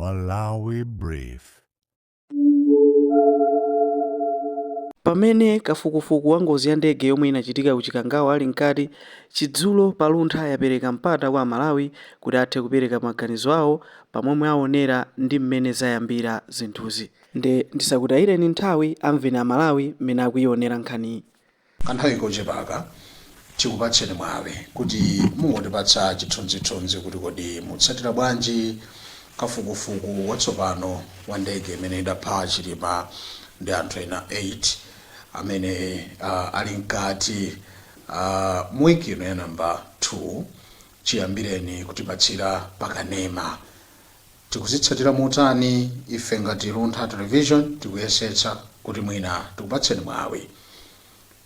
Malawi Brief. Pamene kafukufuku wa ngozi ya ndege yomwe inachitika ku Chikangawa ali mkati, Chidzulo pa Luntha yapereka mpata kwa Amalawi kuti athe kupereka maganizo awo pa momwe aonera ndi mmene zayambira zinthuzi. Nde ndisakutayireni nthawi amveni Amalawi mmene akuionera nkhaniyi. Kanthawi kochepaka tikupatseni mwawi kuti mungotipatsa chithunzithunzi kuti kodi mutsatira bwanji kafukufuku watsopano wa ndege imene idapha Chilima ndi anthu ena 8 amene ali mkati mu wiki ino ya namba 2 chiyambireni kutipatsira pakanema. Tikuzitsatira motani? Ife ngati Luntha Television tikuyesetsa kuti mwina tikupatseni mwawi.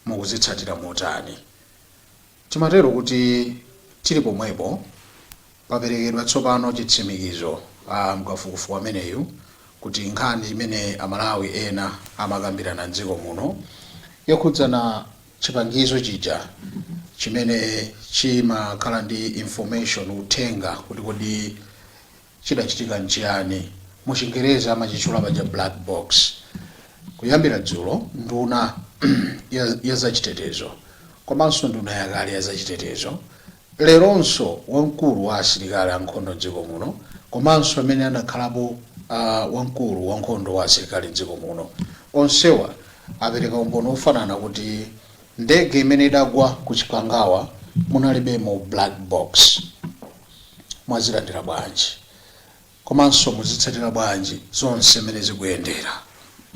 Mukuzitsatira motani? Timatero kuti tili pomwepo, paperekedwa tsopano chitsimikizo mkafukufuku ameneyu kuti nkhani imene Amalawi ena amakambirana m'dziko muno yokhudzana chipangizo chija chimene chimakhala ndi information, uthenga kuti kodi chidachitika nchiyani, muchingerezi amachitchula paja black box. Kuyambira dzulo nduna ya zachitetezo komanso nduna yakale ya zachitetezo, leronso wamkulu wa asilikali ankhondo mdziko muno komanso amene anakhalapo wamkulu wankhondo wa asilikali mdziko muno, onsewa apereka umboni ofanana kuti ndege imene idagwa ku Chikangawa munalibemo black box. Mwazilandira bwanji komanso muzitsatira bwanji zonse mmene zikuyendera?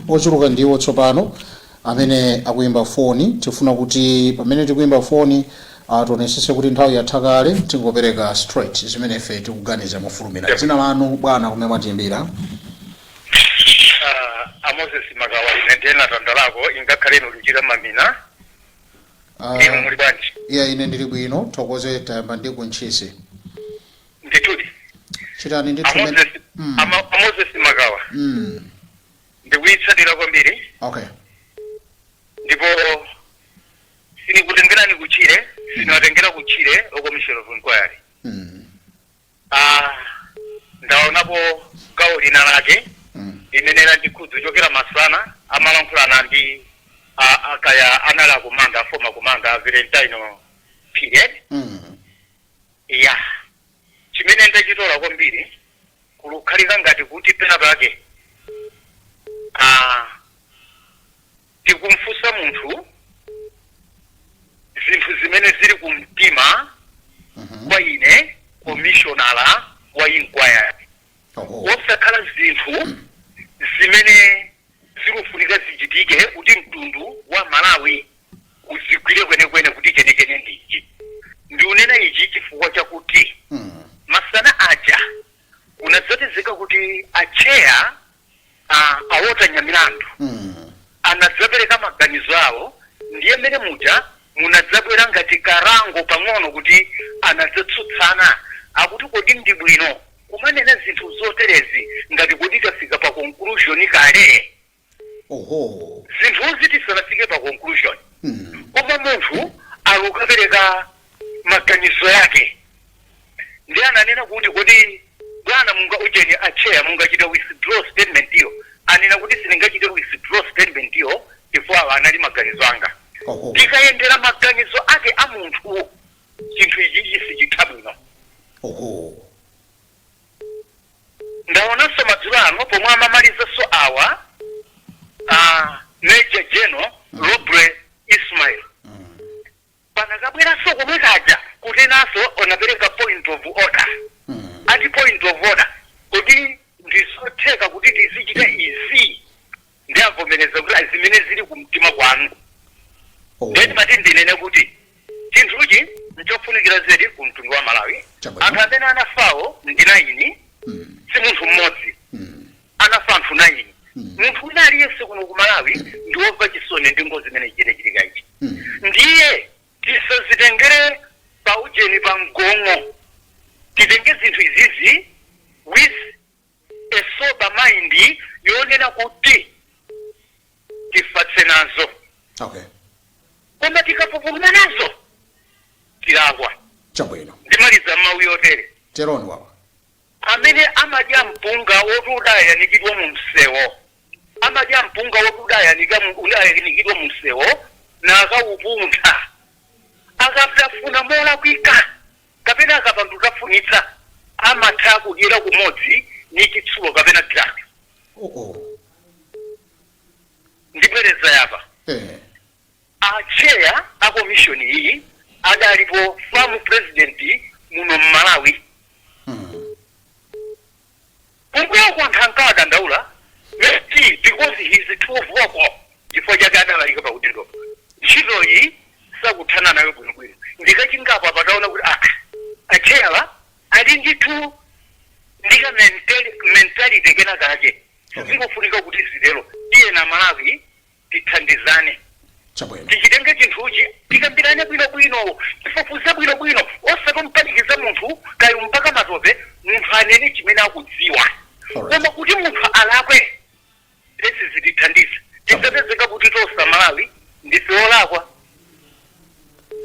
Ochuluka ndiwo tsopano amene akuyimba foni. Tifuna kuti pamene tikuyimba foni tionesese kuti nthawi yatha kale, tingopereka straight zimene ife tikuganiza mofulumira. Dzina lanu, bwana, kumene mwatiyimbira? A Moses Makawa, ine ndiye natandalako ingakhale inu luchita mamina. Inu muli bwanji? Iya, ine ndili bwino, thokoze. Tayamba ndi kuntchisi. Ndithudi. Chitani ndithu. A Moses, a Moses Makawa, ndikuyitsatira kwambiri ndipo sinikutengerani kuchire, siniwatengera kuchire o commission of inquiry. Ndaonapo gawo lina lake limene landikhudza kuchokera masana amalankhulana ndi akaya anali a commander, a former commander Valentino Phiri. Ya, chimene ndachitola kwambiri kulukhalika ngati kuti pena pake tikumfunsa munthu zinthu zimene zili kumtima kwa ine commissioner wa inquiry, osakhala zinthu zimene zikufunika zichitike kuti mtundu wa Malawi uzigwire kwenekwene kuti chenechene ndichi. Ndiunena ichi chifukwa chakuti masana aja kunadzapezeka kuti acheya a Walter Nyamilandu anadzapereka maganizo awo, ndiye mmene muja munadzabwera ngati karango pang'ono kuti anadzatsutsana, akuti kodi ndi bwino kumanena zinthu zoterezi ngati kodi tafika pa conclusion kale? Zinthuzi tisanafike pa conclusion, koma munthu alukapereka maganizo yake, ndi ananena kuti kodi bwana munga ujeni acheya mungachite withdraw statement iyo? Anena kuti sindingachite withdraw statement iyo chifukwa awa anali maganizo anga. Tikayendera maganizo ake a munthu, chinthu ichi sichitha bwino. Ndaonanso madzulo ano pomwe amamalizanso awa Major General Robre Ismail, panakabweranso komwe kaja kutenanso anapereka point of order. Ati point of order, kuti ndizotheka kuti tizichita izi? Ndi avomereza kuti zimene zili kumtima kwanu. Then mati ndinene kuti chinthuchi nchofunikira zedi ku mtundu wa Malawi. Anthu amene anafawo ndi 9, si munthu mmodzi. Anafa anthu 9. Munthu wina aliyense kuno ku Malawi ndi womva chisoni ndi ngozi imene ichitika ichi. Ndiye tisazitengere pa ujeni, pa mgong'o. Titenge zinthu izizi with a sober mind yonena kuti tifatse nazo. Koma tikapupuluma nazo tilakwa. Ndimaliza mawu yotere. Teroni wawa. Amene amadya mpunga woti udayanikidwa mu msewo, amadya mpunga woti udayanikidwa mu msewo nakaupuntha, akatafuna molakwika kapena akapanda kutafunitsa, amatha kudyera kumodzi ni chitsulo kapena girasi. Oh. Ndibwereza yapa. A chair a commission iyi adalipo FAM president muno mMalawi. Kumbuyo anthu ankawadandaula maybe because he is too vocal, chifukwa chake adalalika pakudindo. Ntchito iyi sakuthana nayo bwinobwino. Ndikachingapo apataona kuti ah, a chair ali ndithu ndika mentality kena kake. Zikufunika kuti zitero. Iye na Malawi tithandizane. Tichitenge chinthuchi, tikambirane bwinobwino, tifufuze bwinobwino, osatompanikiza munthu kayi mpaka matope. Munthu anene chimene akudziwa. Koma kuti munthu alakwe, lesi zitithandize, tisapezeka kuti tosa Malawi ndife olakwa.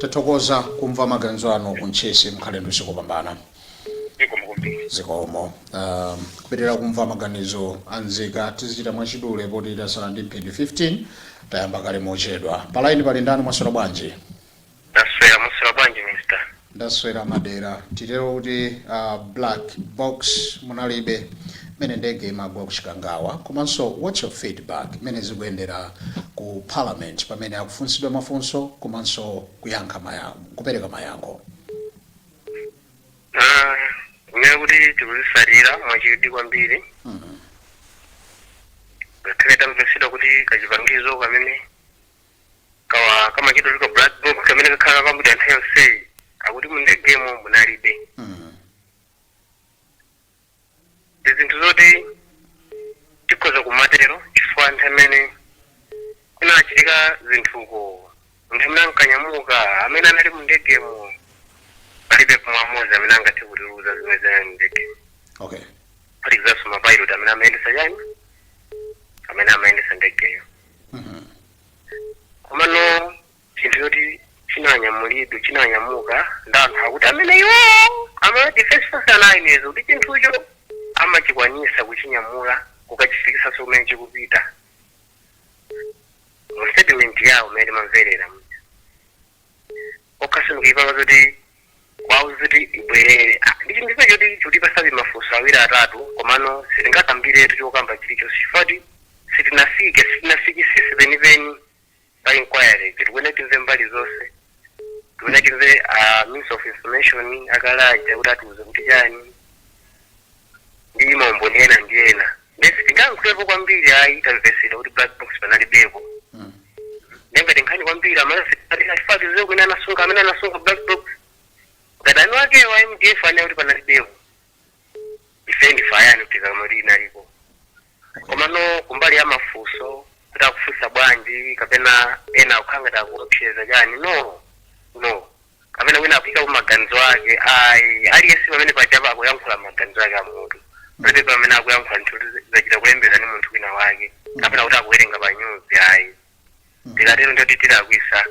Tathokoza kumva maganizo anu kuNtchisi. Mkhale ndi usiku wopambana. Zikomo kwambiri. Zikomo. Kupitirira kumva maganizo anzika, tizichita mwachidule poti tasala ndi mphindi 15, tayamba kale mochedwa. Palaini pali ndani? Mwaswera bwanji? Ndaswera. Muswera bwanji, mister? Ndaswera, Madera. Titero kuti black box munalibe mene ndege imagwa kuChikangawa? Komanso what's your feedback mene zikuyendera ku Parliament pamene akufunsidwa mafunso komanso kuyankha kupereka mayankho? Kumene kuti tikuzitsatira mwachidwi kwambiri, ngakhale tamvetsedwa kuti kachipangizo kamene kawa kamachitwa ka black box kamene kakhala kakambidwa nthawi yonseyi akuti mu ndegemo munalibe. Ndi zinthu zoti tikhoza kumatero chifukwa anthu amene kunachitika zinthuko, anthu amene ankanyamuka, amene anali mu ndegemo, palibe kumwamuzi amene angathe kutiuza zimene zinali mu ndegemo, kuphatikizaso mapilot amene amayendesa chani, amene amayendesa ndegeyo. Komano chinthu choti chinanyamulidwe, chinanyamuka ndi anthu akuti amene iwo ama Defense Force anayineza kuti chinthucho amachikwanisa kuchinyamula kukachifikisaso kumene chikupita, mu statement yawo mmene timamverera muja, okhaso ndikuipanga zoti kwauza kuti ibwerere. Ah, ndi chinthu chimene choti chikutipasabe mafunso awiri atatu, komano sitingakambiretu chokamba chilichonse chifukwa sitinafike, sitinafikisise penipeni pa inquiry. Tikuena timve mbali zonse, tikuena timve Minister of Information akalaja kuti atiuze kuti chani ndi maumboni ena ndi ena. Ndesi tingayankhulepo kwambiri ayi. Tamvesera kuti black box panalibepo. Ndengati nkhani kwambiri amafatize kwene anasunga, amene anasunga black box, ngati anu ake wa MDF ane kuti panalibepo, ife ndife ayani kuti kamati inalipo? Komano kumbali ya mafunso kuti akufunsa bwanji kapena ena akukhala ngati akuopseza chani, no no kapena wina akuyika ku maganizo ake, ayi. Aliyense pamene pajapa akuyankhula maganizo ake amutu. Palibe pamene akuyankhula nthu zachita kulembera ni munthu wina wake kapena kuti akuwerenga pa news, ayi. Tikatero ndoti tilakwisa.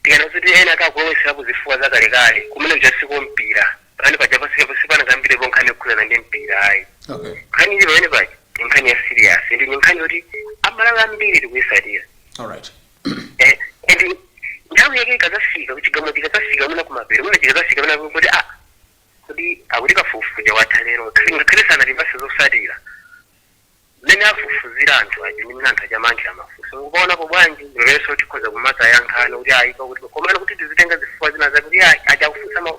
Tikana kuti ena akakuloweserapo zifukwa zakalekale kumene kuchasiko mpira, pamene paja pasipanagambire nkhani yokhuzana ndi mpira, ayi. Nkhani ili pamene paja ni nkhani ya serious, ndi ni nkhani yoti Amalawi ambiri tikuyisatira. And nthawi yake ikazafika, kuchigamulo chikazafika mwina kumapero, mwina chikazafika mwina kuti ah, kuti akuti kafukufuku watha lero, ngakhale sanatipase zosatira mmene afufuzira anthu aja ndi mmene anthu achamankhira mafunso, mukupaonapo bwanji, ndimenso tikhoza kumata yankhano kuti ayi pakuti. Komano kuti tizitenga zifukwa zina zakuti ayi achakufunsa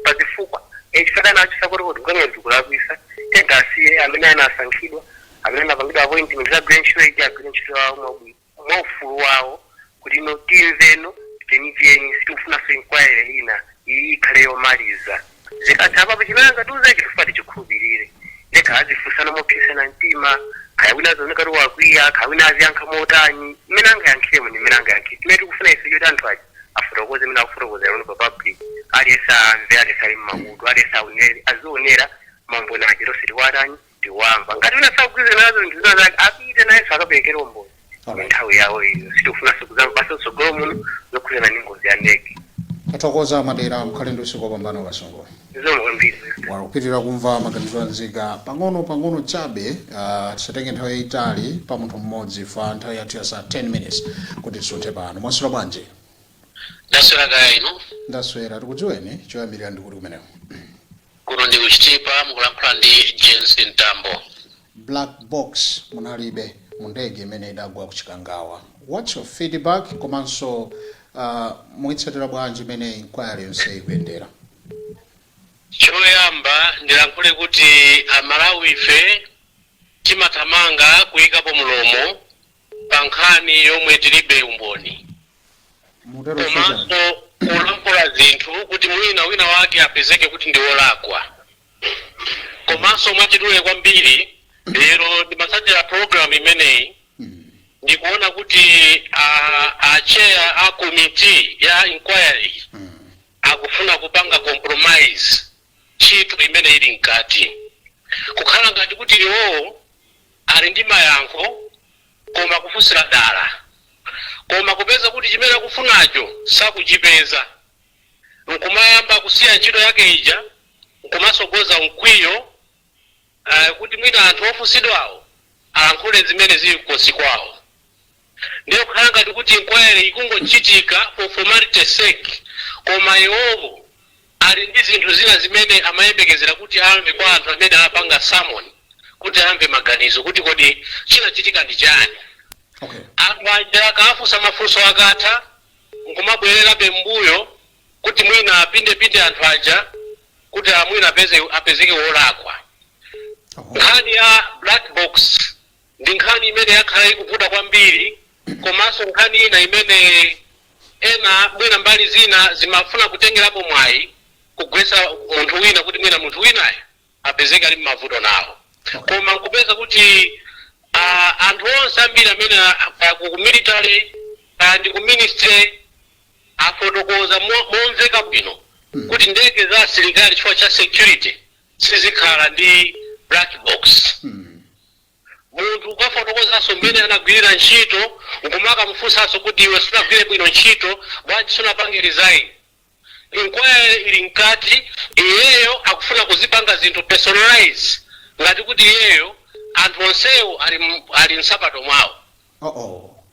pazifukwa chifukwa nacho kuti kuti kukanira tikulakwisa, tengasiye amene anasankhidwa, amene anapangidwa appointment, agwire ntchito iji, agwire ntchito yawo mwabwino mwaufulu wawo, kuti no timveno chenicheni. Sitikufunanso inquiry ina, iyi ikhale yomaliza. Zikatha apapo, chimene angatiuze chifukwa tichikhulupirire. Ndekha azifunsana mopsesana mtima, khaya wina azioneka kuti wakwiya, khaya wina aziyankha motani, mmene angayankhiremo ndi mmene angayankhire. Chimene tikufuna ife choti anthu aja afotokoze mmene akufotokoza lero pa public, aliyense amve, aliyense ali mmakutu, aliyense aonere, azionera maumboni aja, tonse tiwatani, tiwamva. Ngati wina sakugwirizana nazo zinthu zina zake, apite nayenso akaperekere umboni. Nthawi yawo iyo. Sitikufunanso kuzamvaso tsogolo muno zokhuzana ndi ngozi ya ndege. Tathokoza, Madera. Mkhale ndi usiku wopambana, Kasungu. Zikomo kwambiri. Wakupitirira kumva maganizo anzika pang'ono pang'ono chabe, tisatenge nthawi yayitali pa munthu mmodzi fa nthawi yathu yasa 10 minutes kuti tisunthe pano. Mwaswera bwanji? Ndaswera, kaya inu? Ndaswera. Tikudziweni choyambirira, ndikuti kumeneko? Kuno ndi kuchitipa, mukulankhula ndi James Mtambo. Black box munalibe mu ndege imene idagwa kuchikangawa. What's your feedback, komanso muitsatira bwanji imene inquiry yonse ikuyendera? Choyamba ndilankhule kuti Amalawi ife timathamanga kuyikapo mulomo pa nkhani yomwe tilibe umboni. Mutero chani? Komanso kulankhula zinthu kuti mwina wina wake apezeke kuti ndi wolakwa. Komanso mwachidule kwambiri, lero ndimatsatira program imeneyi, ndikuona kuti a chair a committee ya inquiry akufuna kupanga compromise ntchito imene ili mkati, kukhala ngati kuti iwowo ali ndi mayankho koma kufunsira dala, koma kupeza kuti chimene akufunacho sakuchipeza, nkumayamba kusiya ntchito yake ija, nkumasogoza mkwiyo kuti mwina anthu ofunsidwawo alankhule zimene zili kukosi kwawo. Ndiye kukhala ngati kuti inquiry ikungochitika for formality sake, koma iwowo ali ndi zinthu zina zimene amayembekezera kuti amve kwa anthu amene apanga summon, kuti amve maganizo kuti kodi chinachitika ndi chani. Anthu aja akafunsa mafunso, akatha nkumabwererabe mbuyo kuti mwina apindepinde anthu aja kuti amwina apezeke wolakwa. Nkhani ya black box ndi nkhani imene yakhala ikuvuta kwambiri, komanso nkhani ina imene ena mwina mbali zina zimafuna kutengerapo mwayi kugwetsa munthu wina, kuti mwina munthu winayo apezeke ali mmavuto nawo. Koma nkupeza kuti anthu onse ambiri amene ku military ndi ku ministry afotokoza momveka bwino kuti ndege za asilikali, chifukwa cha security, sizikhala ndi black box. Munthu ukafotokozanso mmene anagwirira ntchito, nkumakamufunsanso kuti iwe sunagwire bwino ntchito, bwanji sunapange resign? Inquiry ili mkati, iyeyo akufuna kuzipanga zinthu personalize, ngati kuti iyeyo anthu onsewo ali msapato mwawo. Oh oh.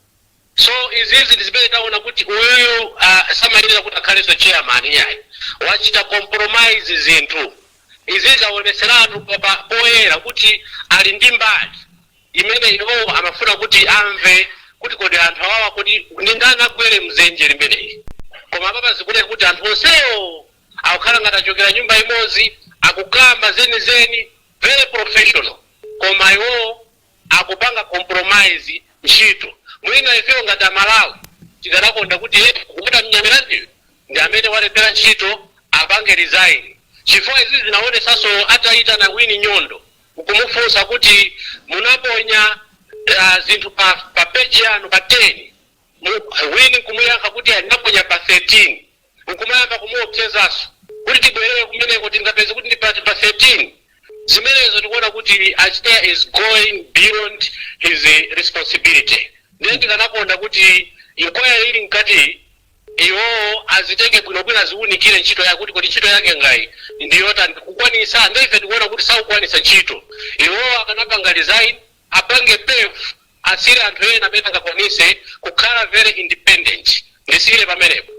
So izizi ndi zimene taona kuti uyuyu samayenera kuti akhalenso chairman yayi. Wachita compromise zinthu. Izizi zaoneseratu poyera kuti ali ndi mbali imene iwowo amafuna kuti amve kuti kodi anthu awawa, kuti ndi ndani agwere mzenje limeneyi. Koma apapa zikunena kuti anthu onsewo akukhala ngati achokera nyumba imodzi, akukamba zenizeni, very professional, koma iwowo akupanga compromise ntchito. Mwina ifeyo ngati Amalawi tikanakonda kuti kukuta mnyamirandiyo ndi amene walephera ntchito, apange resign, chifukwa izi zinaonesanso atayitana Wini Nyondo nkumufunsa kuti munaponya zinthu pa page yanu pa 10, Wini nkumuyankha kuti anaponya pa 13, nkumayamba kumuopsezanso kuti tibwerere kumeneko tingapeze kuti ndi pa 13. Zimenezo tikuona kuti a chair is going beyond his responsibility. Ndiye tikanakonda kuti inquiry ili mkati, iwowo azitenge bwinobwino, aziwunikire ntchito yake kuti kodi ntchito yake ngayi ndiyotani kukwanisa. Ndiye ife tikuona kuti sakukwanisa ntchito. Iwowo akanapanga resign, apange pave, asiyire anthu ena amene angakwanise kukhala very independent. Ndisiyire pamenepo.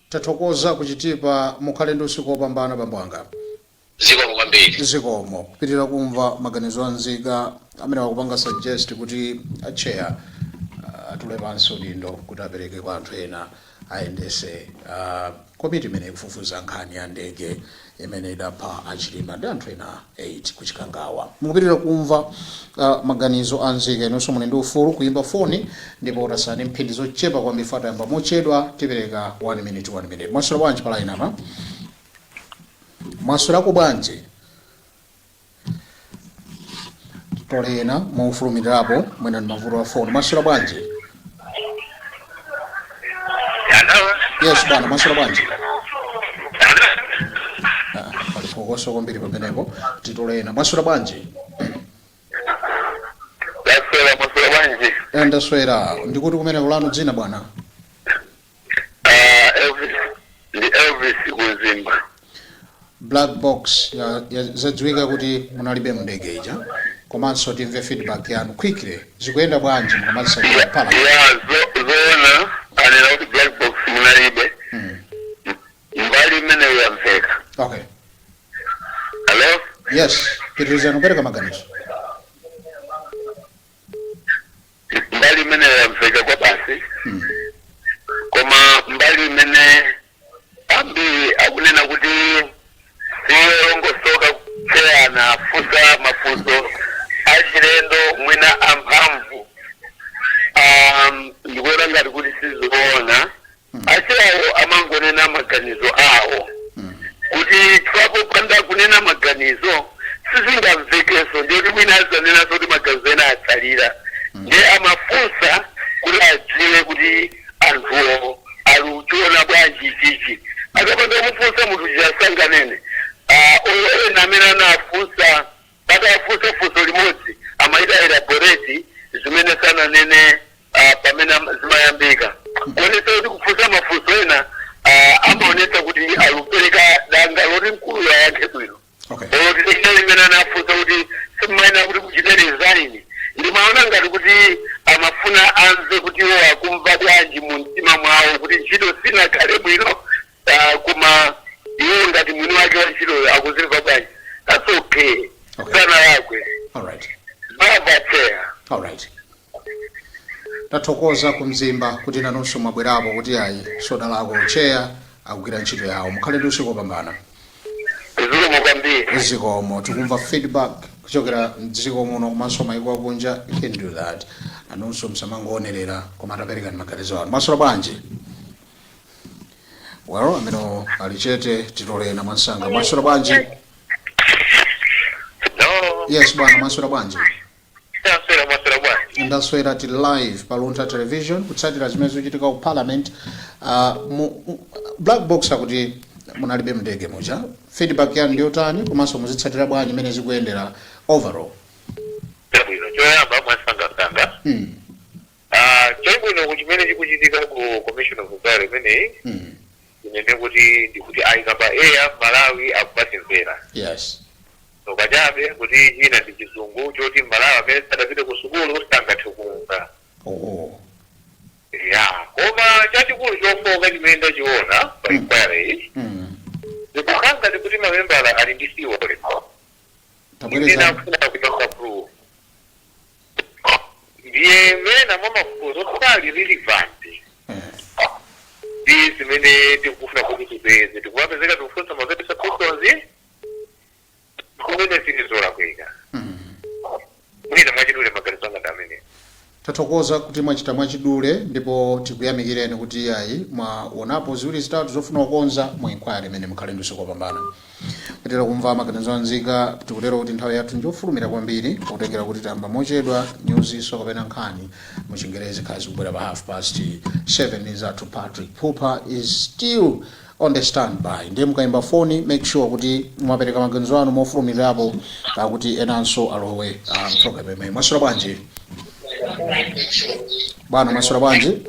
Tathokoza kuchitipa, mukhale ndi usiku wopambana, bambo anga. Zikomo kwambiri. Zikomo. Kupitirira kumva maganizo anzika amene akupanga suggest kuti a chair atule pansi udindo kuti apereke kwa anthu ena ayendese komiti imene ikufufuza nkhani ya ndege imene idapha Achilima ndi anthu ena 8 kuchikangawa. Mukupitirira kumva maganizo anzika. Inunso muli ndi ufulu kuyimba foni, ndipo tasani mphindi zochepa kwambiri, tayamba mochedwa, tipereka 1 minute, 1 minute. Mwaswera bwanji pa line apa? Mwaswerako bwanji? Tolena mofulumirirapo, mwina ndi mavuto a foni. Mwaswera bwanji? Yes bwana, mwaswera bwanji? Ah, pali phokoso kwambiri pamenepo. Titolena. Mwaswera bwanji? Ndaswera. Mwaswera bwanji? Ndaswera. Ndikuti kumene kulanu, dzina bwana? Ah, Elvis, ndi Elvis Kuzimba. Black box zadziwika kuti munalibe mndege ija, komanso timve feedback yanu quickly. Zikuyenda bwanji mukamazitsatira parliament? Ya, zoona, anena kuti black box munalibe. Mbali imeneyo yamveka. Hello? Yes, pitirizani kupereka maganizo. Mbali imeneyo yamveka kwa basi, koma mbali imene ambiri akunena kuti siyolongosoka, kutseyana afusa mafunso achilendo, mwina amphamvu, ndikuona ngati kuti sizoona. Achilawo amangonena maganizo awo, kuti chifukwa panda kunena maganizo sizingamvekeso, ndiyoti mwina azanenanso kuti maganizo ena atsalira. Ndiye amafunsa kuti adziwe kuti anthuwo ali kuchiona bwanji ichichi. Akapanda kumufunsa munthu chiasanganene. Oyo ena amene anafunsa, patafunsa funso limodzi amaita elaborate zimene sananene pamene zimayambika, kuonetsa kuti kufunsa mafunso ena amaonetsa kuti alupereka danga loti mkulu ayankhe bwino. Oti ina limene anafunsa kuti simumayenera kuti kuchite resign, ndimaona ngati kuti amafuna amve kuti iwo akumva bwanji mu mtima mwawo kuti ntchito sinakhale bwino, koma iwo ngati mwini wake wa ntchitoyo akuzimva bwanji. That's okay. Sanalakwe. All right. Bravo, chair. All right, tathokoza kumzimba kuti nanunso mwabwerapo kuti ayi, sodalako chair akugwira ntchito yawo. Mukhale ndi usiku wopambana. Zikomo kwambiri. Zikomo. Tikumva feedback kuchokera mdziko muno komanso maiko akunja. You can do that nanunso, msamangoonerera koma taperekani maganizo anu. Mwaswera bwanji? Well, amene ali chete, titolena mwansanga. Mwaswera bwanji? No. Yes bwana, mwaswera bwanji? Taswera, mwaswera bwanji? Ndaswera. Tili live pa Luntha Television kutsatira zimene zikuchitika ku parliament. Black box akuti munalibe mndege muja. Feedback yanu ndiyotani, komanso muzitsatira bwanji imene zikuyendera overall? Chabwino, choyamba mwasangasanga, chabwino ku chimene chikuchitika ku commission of inquiry imeneyi, inene kuti ndikuti ayika pa air, Malawi akumatimvera. So pachabe kuti china ndi Chizungu choti Malawi amene sadapite ku sukulu sangathe kumva. Ya, koma chachikulu chofoka chimene ndachiona pa inquiry iyi, zikukhala ngati kuti mamembala ali ndi theory imene Tabwereza. akufuna kupanga prove, ndiye mena mwa mafunso sali relevant ndi zimene tikufuna kuti tipeze. Tikumapezeka tikufunsa mapesa questions kumene zili zolakwika. Mwina mwachidule maganizo anga ndi amene. Tathokoza kuti mwachita mwachidule, ndipo tikuyamikireni kuti ayi, mwaonapo ziwiri zitatu zofuna kukonza mu inquiry imene. Mukhale ndi usiku wopambana. Kutera kumva maganizo anzika, tikutero kuti nthawi yathu njofulumira kwambiri potengera kuti tayamba mochedwa. Newsinso kapena nkhani mu Chingerezi khala zikubwera pa 7:30. Zathu Patrick Pupa is still on the standby, ndiye mukayimba foni, make sure kuti mwapereka maganizo anu mofulumirapo kuti enanso alowe program imeneyi. Mwaswera bwanji bwana? Mwaswera bwanji?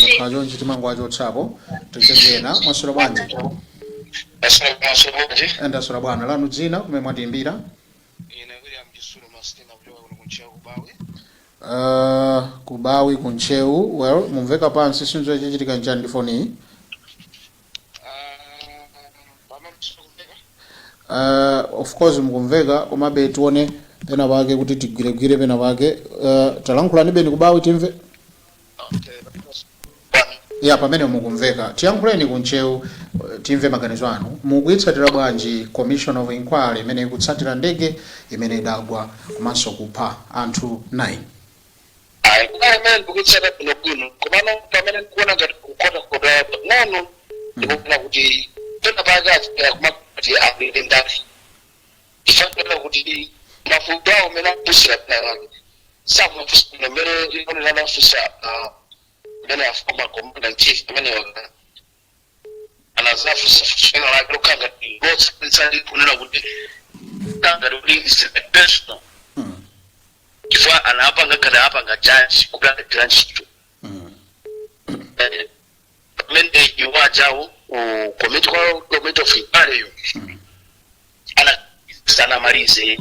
Mukhala chonchi, timango achotsapo, tichengena. Mwaswera bwanji? Ndaswera bwana. Lanu dzina, kumene mwatiyimbira? Ine William Chisulo Mastina, kuchoka kuno kuntcheu kubawi. Kubawi kuntcheu. Well, mumveka pansi, sinzo chachitika njani ndi foni iyi? Pamamsukuveka? Of course mukumveka, komabe tione pena pake kuti tigwiregwire pena pake. Talankhulani beni kubawi timve. Ya, pamene mukumveka, tiyankhuleni kuntcheu, timve maganizo anu. Mukuyitsatira bwanji commission of inquiry imene ikutsatira ndege imene idagwa komanso kupha anthu 9? Ayi, kunayi imene ndikuitsata bwinobwino, komano pamene ndikuona ngati kukotakota pang'ono, ndikuona kuti pena pake achitira kumati alire ndani, ifanira kuti mafunso awo amene akuphunzira pena pake sakumafunsa bwino. Mmene ionera anafunsa amene a former commander in chief amene anazafunsa funso ena lake lokhala ngati lotsalitsa, kunena kuti ngati kuti is personal, chifukwa anapanga ngati apanga judge kuti agwira ntchito, pamene iwo ajawo Ku committee, kwa committee of inquiry yo ana sanamalize.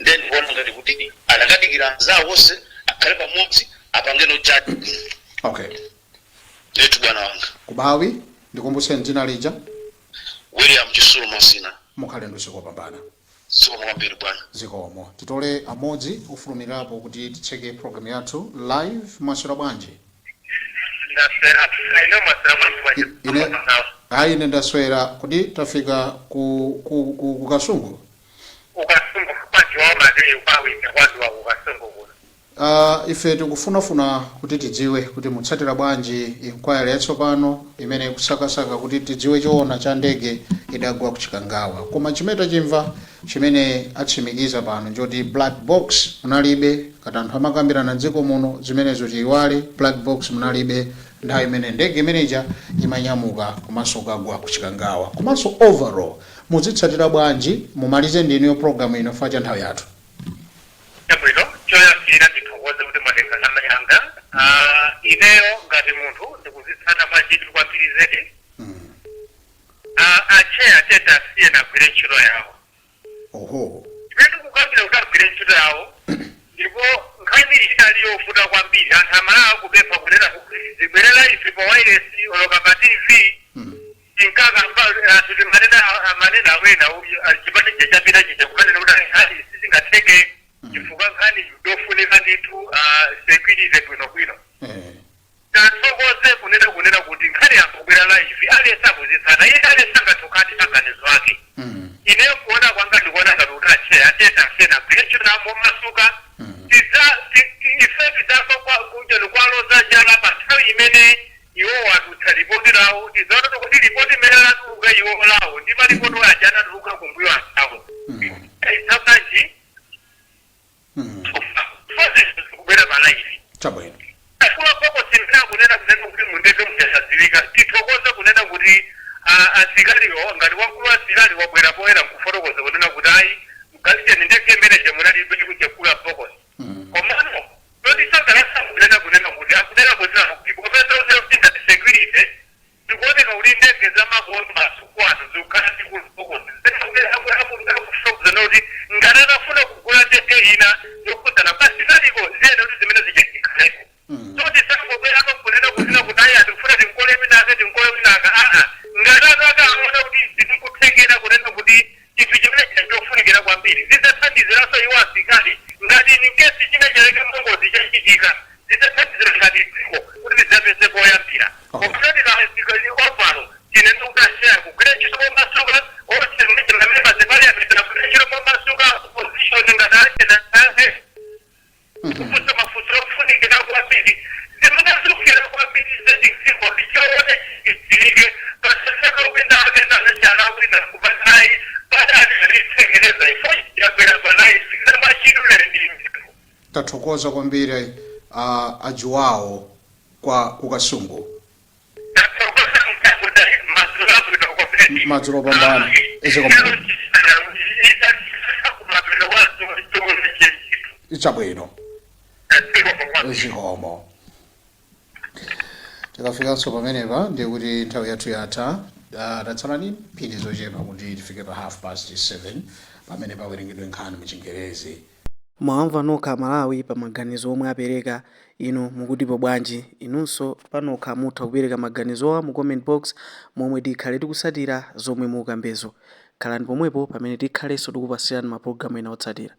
Then ndikuona ngati kuti anakadikira anzawo onse akhale pamodzi, apange no judge. Ndithu, bwana wanga. Kubawi, ndikumbutseni dzina lija. William Chisulo Masina. Mukhale ndi usiku wopambana. Zikomo kwambiri, bwana. Zikomo. Titole amodzi ofulumirapo kuti titseke program yathu live. Mwaswera bwanji? Ndaswera, ine mwaswera bwanji? Ine hayi, ine ndaswera. Kuti tafika ku Kasungu? Ukasungu kwajiwa madei kwawine kwadziwa kukasungu kuno. Ife tikufunafuna kuti tidziwe kuti mutsatira bwanji inquiry yatsopano imene ikusakasaka kuti tidziwe choona cha ndege idagwa ku Chikangawa. Koma chimene tachimva, chimene atsimikiza pano, njoti black box munalibe. Kati anthu amakambirana mdziko muno, zimenezo tiyiwale. Black box munalibe nthawi imene ndege imeneja imanyamuka komanso kukagwa ku Chikangawa. Komanso overall muzitsatira bwanji? Mumalize ndinuyo program ino fa cha nthawi yathu. Chabwino, choyambira ndithokoze kuti mwatenga namba yanga. Ineyo ngati munthu ndikuzitsata mwachidwi kwambiri zedi. Acheya tete asiye nagwire ntchito yawo. Chimene ndikukambira kuti agwire ntchito yawo, ndipo nkhani idali yovuta kwambiri, anthu amalaya kupempha kunena kuti zibwerera ife pa wireless oloka pa TV. Tinkakamba anthu, timanena amanena awena chipani chapita chija kumanena kuti nkhani sizingatheke chifukwa nkhani yofunika ndithu security bwinobwino. Tathokoze kunena kuti nkhani yakubwera live, aliyense akuzitsata, iye aliyense angathokati maganizo ake. Ineyo kuona kwanga ndikuona ngati kuti acheya ateta asena agwire ntchito yawo momasuka. Ife tidzafa kujeni kwaloza chala pa nthawi imene iwo watulutsa ripoti lawo. Tidzaona kuti ripoti imene latuluka iwo lawo ndi maripoti aja anatuluka kumbuyo anzawo itsapanji kubwera pa live. Akula bokosi imene akunena kuti mundege muchasadziwika, tithokoze kunena kuti asikaliwo, ngati wamkulu wa asilikali wabwera poyera nkufotokoza kunena kuti ayi, mgalicheni ndege imeneje munalibe kuchekula bokosi. Komano totisangalasa kunena kuti akunena kuti popeza kuti ngati security zikuoneka kuti ndege zamakono masiku ano zikukhala ndi bokosi, akufotokoza kuti ngati akafuna kugula ndege ina yokhudzana pasikaliko, ziyene kuti zimene zichitikaleko. So tisangobwera kunena kuti ayi, atikufuna tinkole minaka, tinkole minaka. Aa, ngati anthu akaona kuti zikukuthekera kunena kuti chinthu chimene chofunikira kwambiri, zidzathandiziranso iwo asilikali ngati in case china chaleke mongozi chachitika, zidzathandizira ngati dziko kuti lidzapeze poyambira. Komano overall tinene kuti acheya kugwira ntchito momasuka, onse mamembers parliament agwira ntchito momasuka, opposition ngati achena kufunsa mafunso okufunikira kwambiri, zimene zikufunikira kwambiri zedziko ndichoone chidziwike, pasaseka wina akenanachala wina kupanayi padaliritsengereza ifo yakwera panayi sikamachidule ndi Tathokoza kwambiri, ajuwawo kwa kukasungu. Madzulo opambana. Zikomo. Chabwino, zikomo. Tikafikanso pamenepa ndiye kuti nthawi yathu yatha. Tatsala ndi mphindi zochepa kuti tifike pa 7:30 pamene pawerengedwe nkhani muchingerezi. Mwamva nokha Malawi pa maganizo omwe apereka. Inu mukutipo bwanji? Inunso panokha mutha kupereka maganizowa mu comment box momwe tikhale tikusatira zomwe mukambezo. Khalani pomwepo pamene tikhalenso tikupasirani mapulogalamu ena otsatira.